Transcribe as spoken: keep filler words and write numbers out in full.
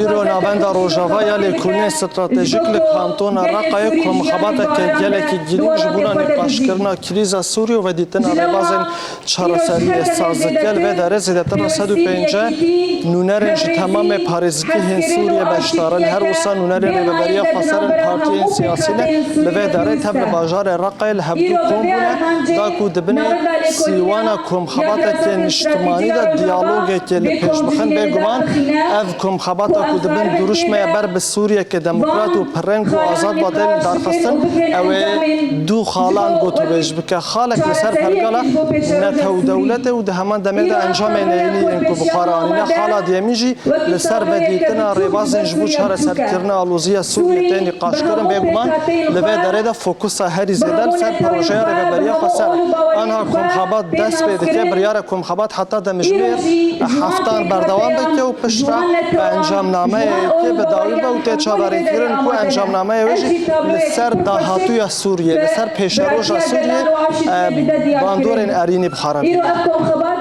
Îro navenda Rojava ya lêkolînên stratejîk li kantona Reqayê ku mixebateke gelekî girîng ji bona nîqaşkirina krîza Sûriyê û vedîtina rêbazên çareseriyê saz dike. Li vê derê zêdetir li sed û pêncî nûnerên ji temamê parêzgehên Sûriyê beşdar in. Her wisa nûnerên Rêveberiya Xweser in, partiyên siyasî ne. Li vê derê tev li bajarê Reqayê li hevdû kom bûne, da ku di binê sîwana komxebateke niştimanî de diyalogekê li pêş bixin. Bêguman ev komxebata ku di bin duruşmeye ber bi Sûriyeke demokrat û pirreng û azad ve tên darxistin, ew ê du xalan gotûbêj bike. Xalek li ser pergala netewdewlet e û di heman demê de encamên neyînî yên ku bi xwe re anîne. Xala duyemîn jî li ser vedîtina rêbazên ji bo çareserkirina aloziya Sûriyê tê nîqaşkirin. Bêguman li vê derê de fokusa herî zêde li ser projeya Rêveberiya Xweser e. Anha komxebat dest pê dike, biryar e komxebat heta demjimêr heftan berdewam bike û piştre bi encamnameyekê bi dawî be û tê çaverêkirin ku encamnameya wê jî li ser dahatûya Sûriyê, li ser pêşeroja Sûriyê, e, bandorên erînî bi xwe re bîne.